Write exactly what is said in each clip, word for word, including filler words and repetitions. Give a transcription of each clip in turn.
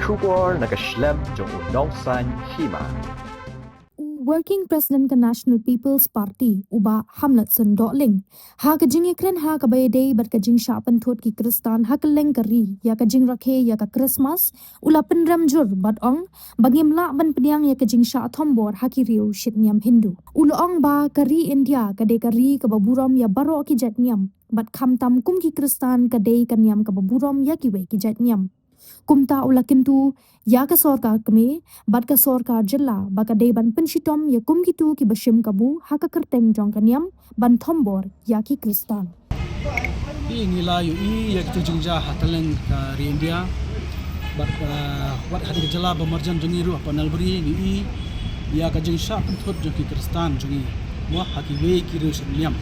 Khubor na ka shlem jong u Nongsaiñ Hima. U Working President ka National People's Party, u Bah Hamletson Dohling, ha ka jingïakren ha kaba ïadei bad ka jingshah pynthut ki Khristan ha kylleng ka ri ïa ka jingrakhe ïa ka Christmas, u la pynrem jur bad ong ba ngim lah ban pdiang ïa ka jingshah thombor ha ki riew shitniam Hindu. U la ong ba ka ri India ka dei ka ri kaba burom ïa baroh ki jait niam, bad khamtam kum ki Khristan ka dei ka niam kaba burom ïa kiwei ki jait niam. Kumta u la kyntu ïa ka sorkar kmie bad ka sorkar jylla ba ka dei ban pynshitom ïa kum kito kiba shim kabu ha ka kyrteng jong ka niam ban thombor ïa ki Khristan. Ngi la ïohi ïa kito jingjia ha kylleng ka ri India. Bad, ah, wat ha ka jylla ba marjan jong ngi ruh ha Nalbari ngi ïohi ïa ka jingshah pynthut jong ki Khristan jong ngi, mo, ha kiwei ki riew shitniam.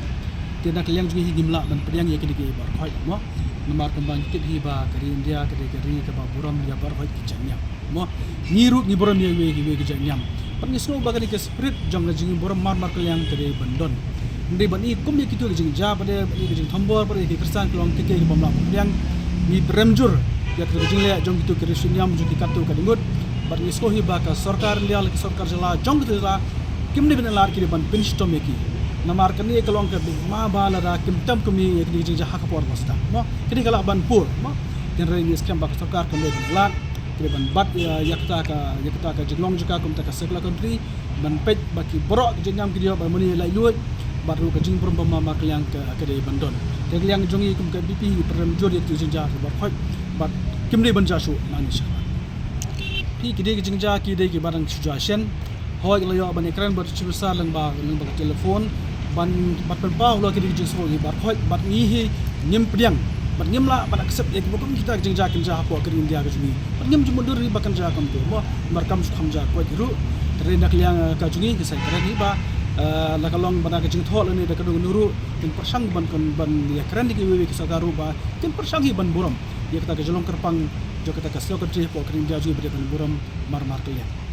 Te na ka liang jong ngi hi ngim lah ban pdiang ïa kine ki baroh khoit, mo. Namar kumba ngi tip hi ba ka ri India ka dei ka ri kaba burom ïa baroh khoit ki jait niam, mo. Ngi ruh ngi burom ïa kiwei kiwei ki jait niam. Bad ngi sngew ba ka dei ka spirit jong ka jingburom mar mar ka liang ka dei ban don. Hynrei ban i kum ïa kito ki jingjia, ba dei ban i ka jingthombor, ba dei ki Khristan ki long kiei kiei ki bym lah ban pdiang. Ngi pynrem jur ïa kito ki jingleh jong kito ki riew shitniam jong ki katto katne ngut. Bad ngi sngew hi ba ka sorkar India lane ka sorkar jylla jong kito ki jylla kim dei ban lad ki dei ban pynshitom ïa ki. Namar kane ka long ka bynta ba lada kim tam kum ïa kine ki jingjia ha ka por ba sdang, mo. Kine ka lah ban pur, mo. Hynrei ngi skhem ba ka sorkar kam dei ban lad ki dei ban bat ïa, ïa kata ka, ïa kata ka jinglong jong ka kum kata ka secular country, ban peit ba ki baroh ki jait niam ki dei ban mane laitluid, bad ruh ka jingburom ba mar mar ka liang ka, ka dei ban don. Te ka liang jong ngi kum ka VPP ngi pynrem jur ïa kito ki jingjia ki baroh khoit, bad kim dei ban jia shuh nangne shakhmat. Phi, ki dei ki jingjia ki dei kiba dang shu jia shen. Hooid, la ïoh ban ïakren bad u Chief Minister lyngba, lyngba ka telephone ban, ban pynpaw halor kine ki jingsngew ki baroh khoit, bad ngi hi ngim pdiang bad ngim lah ban accept ïa kiba kum kita ki jingjia kin jia hapoh ka ri India ka jong ngi. Bad ngim ju mutdur hi ba kan jia kumto, mo, namar kam shu kham jia kawei ruh. Te na ka liang, eh, ka jong ngi ngi sa ïakren hi ba, eh, la ka long ba na ka jingthoh lane da kano kano ruh kin pyrshang ban, ban ïakren da kiwei kiwei ki sorkar ruh ba kin pyrshang hi ban burom ïa kata ka jinglong kyrpang jong kata ka secular country hapoh ka ri India jong ngi, ba dei ban burom mar mar ka liang.